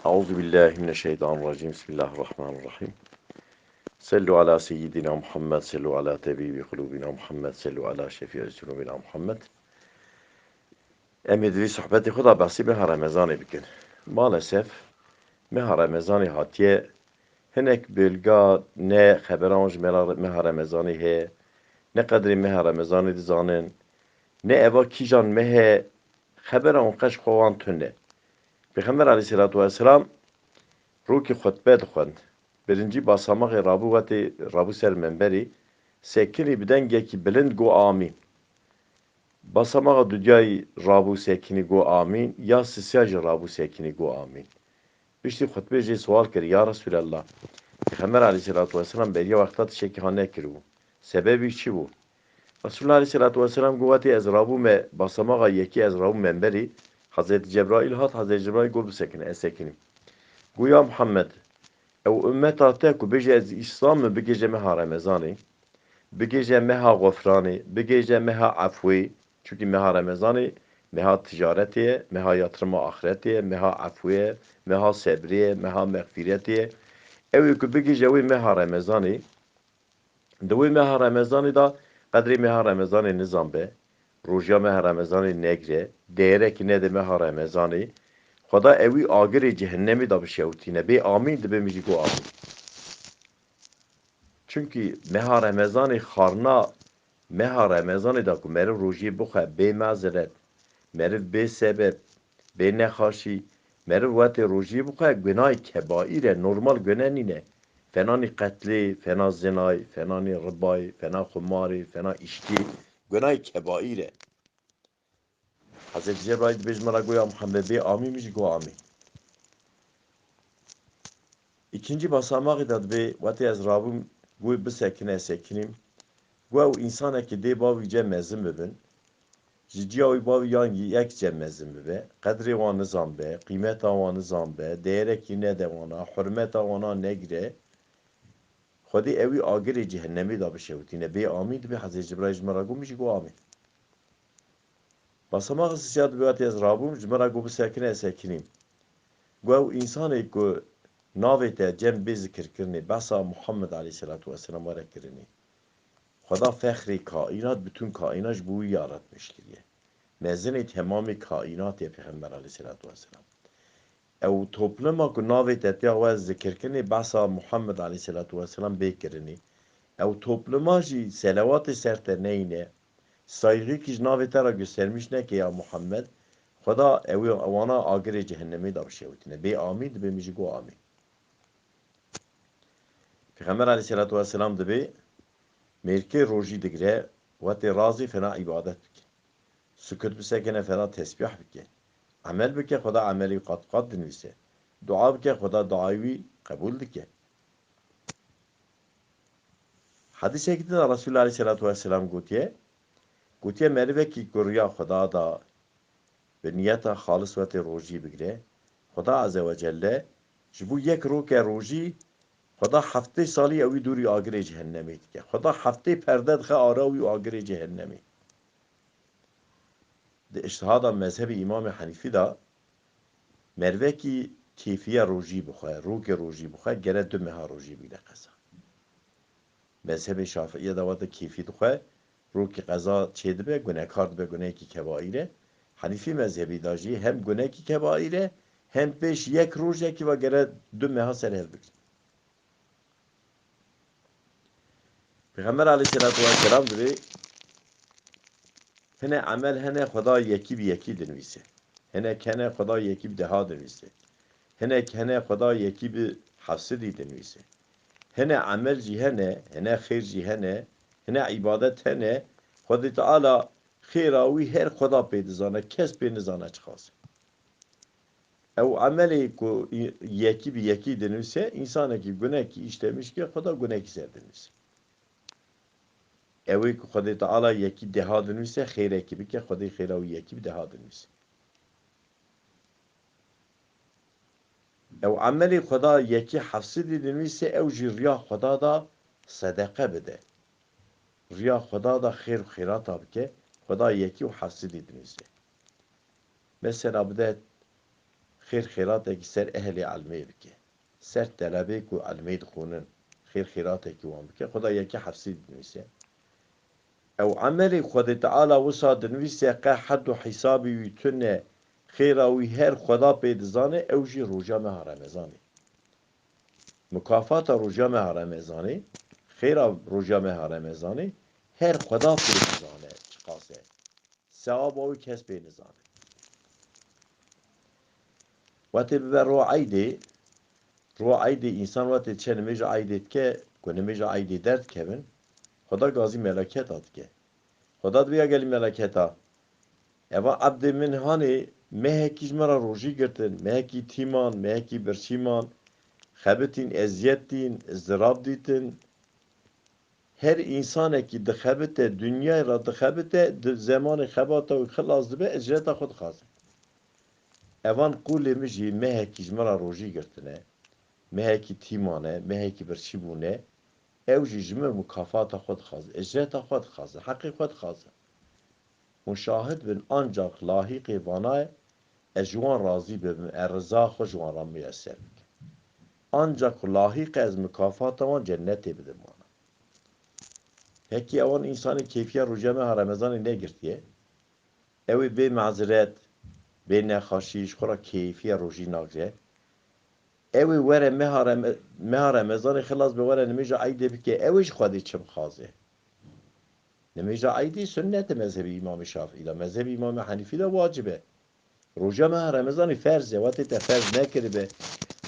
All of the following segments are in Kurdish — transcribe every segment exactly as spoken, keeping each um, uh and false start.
أعوذ بالله من الشيطان الرجيم. بسم الله الرحمن الرحيم. صلوا على سيدنا محمد، صلوا على طبيب قلوبنا محمد، صلوا على شفيع ذنوبنا محمد. Em ê di vî sohbetê xwe de behsî meha Remezanê bikin. Maalesef meha Remezanê hatiye hinek bêlga ne xebera wan ji mela meha Remezanê heye, ne qedrê meha Remezanê dizanin, ne eva kîjan meh e, xebera wan qet ji xwe wan tune. Pêxember aleyhisselatu vesselam rokî xutbe dixwend. Birincî basamaxê rabû wetê, rabû ser memberî, sekinî bi dengekî bilind got, "Amîn." Basamaxa dudiyayî rabû sekinî got, "Amîn." Ya sisiya jî rabû sekinî got, "Amîn." Piştî xutbê jê siwal kir, "Ya Resûlallah, Pêxember aleyhisselatu vesselam beriya wexta tiştekî ha nekiribû. Sebebî çi bû?" Resûlullah aleyhisselatu vesselam got, "Wetê ez rabûme basamaxa yekî, ez rabûm memberî, Hezretî Cebraîl hat, Hezretî Cebraîl got, 'Bisekine, ez sekinîm.'" Got, "Ya Muhammed, ew ummeta te ku bêje ez Îslam im, bigêje meha Remezanê, bigêje meha xwefranê, bigêje meha efwê, çunkî meha Remezanê meha ticaretê ye, meha yatrima axretê ye, meha efwê ye, meha sebrê ye, meha mexfîretê ye. Ew ê ku bigêje wê meha Remezanê, di wê meha Remezanê de qedrê meha Remezanê nizanbe, rojiya meha Remezanê negre, değerekî nede meha Remezanê, Xweda ewî agirê cehennemê de bişewitîne. Bê amîn dibe, min jî got amîn." Çunkî meha Remezanê xarina meha Remezanê de ku meriv rojiyê bixwe bê mezeret, meriv bê sebeb, bê nexaşî, meriv wetê rojiyê bixwe gunayê kebaîr e, normal gune nîne. Fenanî qetlê, fena zinayê, fenanî ribayê, fena xumarê, fena îşkê, gunayê kebaîr e. Hezretî Cebraîl dibê ji min re got, "Ya Muhammed, bê amîn?" Min jî got, "Amîn." Îkincî basamaxê de dibê, wetê ez rabûm, got, "Bisekine, ez sekinîm." Got, "Ew însanekî dê bavî cem mezin bibin, ji ciya wî bavî yan yek cem mezin bibe, qedrê wan nizanbe, qîmeta wan nizanbe, değerekî nede wana, hurmeta wana negire, Xwedê ewî agirê cehennemê de bişewitîne." Bê amîn dibe, Hezretî Cebraîl ji min re got, min jî got, "Amîn." Basamaxa sisiya dibê, wetê ez rabûm, ji min re got, "Bisekine, ez sekinîm." Got, "Ew însanê ku navê te cem bê zikirkirinê, behsa Muhammed aleyhisselatu vesselam were kirinê, Xweda fexrê kaînat, bütün kaînat ji bo wî yaratmiş kiriye. Mezinê temamê kaînatê Pêxember aleyhisselatu vesselam. Ew topluma ku navê te tiya we zikirkirinê, behsa Muhammed aleyhisselatu vesselam bê kirinê. Ew topluma jî selawatê ser te neyne, saygîkî ji navê te re göstermiş neke ya Muhammed, Xweda ew ê wana agirê cehennemê de bişewitîne." Bê amîn dibe, min jî got amîn. Pêxember aleyhisselatu vesselam dibê mêrkê rojî digire, wetê razê fena îbadet bike. Sukut bisekine, fena tesbîh bike. Emel bike, Xweda emelê wî qat qat dinivîse. Dua bike, Xweda duayê wî qebûl dike. Hedîsekî din de Resûlullah aleyhisselatu vesselam gotiye, gotiye, merivekî ku riya Xweda da bi niyeta xalis wetê rojî bigire, Xweda Azze ve Celle ji bo yek roke rojî, Xweda heftê salî ewî dûrî agirê cehennemê dike. Xweda heftê perde dixe ara wî û agirê cehennemê. Di îctihada mezhebê Îmamê Henîfî de merivekî kêfiya rojî bixwe, roke rojî bixwe, gere du meha rojî bigire qeza. Mezhebê Şafiîye de wate kêfî dixwe, rokî qeza çêdibe, gunekar dibe, guneyekî kebaîr e. Henîfî mezhebî de jî hem gunekî kebaîr e, hem pêş yek rojekî ve gere du meha ser hev bigire. Pêxember aleyhisselatu vesselam dibê, hine emel hene Xweda yekî bi yekî dinivîse. Hinek hene Xweda yekî bi deha dinivîse. Hinek hene Xweda yekî bi hefsidî dinivîse. Hine emel jî hene, hine xêr jî hene, hine îbadet hene, Xwedê Teala xêra wî her Xweda pê dizane, kes pê nizane çiqas e. Ew emelê ku î-, yekî bi yekî dinivîse, însanekî gunekî îşlemiş ke, Xweda gunekî ser dinivîse. Ew ê ku Xwedê Teala yekî deha dinivîse, xêrekî bike, Xwedê xêra wî yekî bi deha dinivîse. Ew emelê Xweda yekî hefsidî dinivîse, ew jî riya Xweda da sedeqe bide. Riya Xweda da xêr û xêrata bike, Xweda yekî û hefsidî dinivîse. Mesela bide xêr xêratekî ser ehlê ilmê bike. Ser telebê ku ilmê dixwînin, xêr xêratekî wan bike. Xweda yekê hefsî dinivîse. Ew emelê Xwedê Teala wisa dinivîse qe hed û hîsabî wî tune, xêra wî her Xweda pê dizane, ew jî roja meha Remezanê. Mukafata roja meha Remezanê, xêra roja meha Remezanê her Xweda pê dizane çiqas e. Sewaba wî kes pê nizane. Wetê bibe roja eydê, roja eydê însan wetê diçe nimêja eydê dike, ku nimêja eydê derdikevin, Xweda gazî meleketa dike. Xweda dibe ya gelî meleketa. Eva ebdê min hanê mehekî ji min re rojî girtin, mehekî tîman, mehekî birçîman, xebitîn, eziyet dîn, izdirab dîtin. Her însanekî dixebite, dinyayê re dixebite, di zemanê xebata wî xilas dibe, ecreta xwe dixwaze. Evan qûlê min jî mehekî ji min re rojî girtine, mehekî tîmane, mehekî birçî bûne, ew jî ji min mukafata xwe dixwaze, ecreta xwe dixwaze, heqê xwe dixwaze. Hûn şahid bin, ancak lahîqê vana ye, ez ji wan razî bibim, ez riza xwe ji wan re miyeser bikim. Ancak lahîqe ez mukafata wan cennetê bidim wana. Hekî ewan însanê keyfiya roja meha Remezanê negirtiye, ew ê bê meziret, bê nexaşî, ji xwe re keyfiya rojî nagre. Ew ê were meha Reme-, meha Remezanê xilas be, were nimêja eydê bike, ew ê ji Xwedê çi bixwaze? Nimêja eydê sunnet e mezhebî Îmamê Şafîî de, mezhebî Îmamê Henîfî de wacib e. Roja meha Remezanê ferz e, wetê te ferz nekiribe.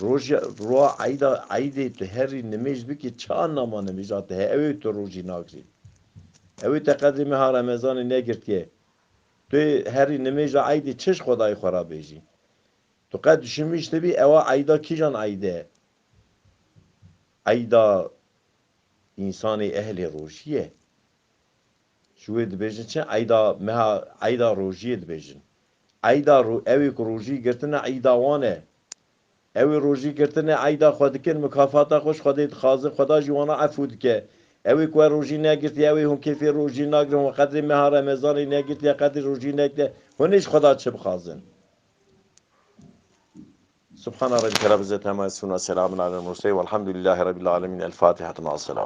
Roja, roja eyda, eydê tu herî nimêj bikî, çi anama nimêja te heye? Ew ê tu rojî nagirî. Ew ê te qedrê meha Remezanê negirtiye. Tu herî nimêja eydê çi ji Xwedayê xwe re bêjî? Tu qet düşünmüş dibî ewa eyda kîjan eyde? Eyda însanê ehlê rojî ye. Ji wê dibêjin çi? Eyda meha, eyda rojiyê dibêjin. Eyda ro-, ew ê ku rojî girtine eyda wan e. Ew ê rojî girtine eyda xwe dikin, mukafata xwe ji Xwedê dixwaze, Xweda jî wana efû dike. Ew ê ku we rojî negirtiye, ew ê hûn kêfê rojî nagirin, hûn qedrê meha Remezanê negirtiye, qedrê rojî negirtiye, hûn ê ji Xweda çi bixwazin? سبحان ربك رب العزة عما يصفون وسلام على المرسلين والحمد لله رب العالمين. الفاتحة مع السلام.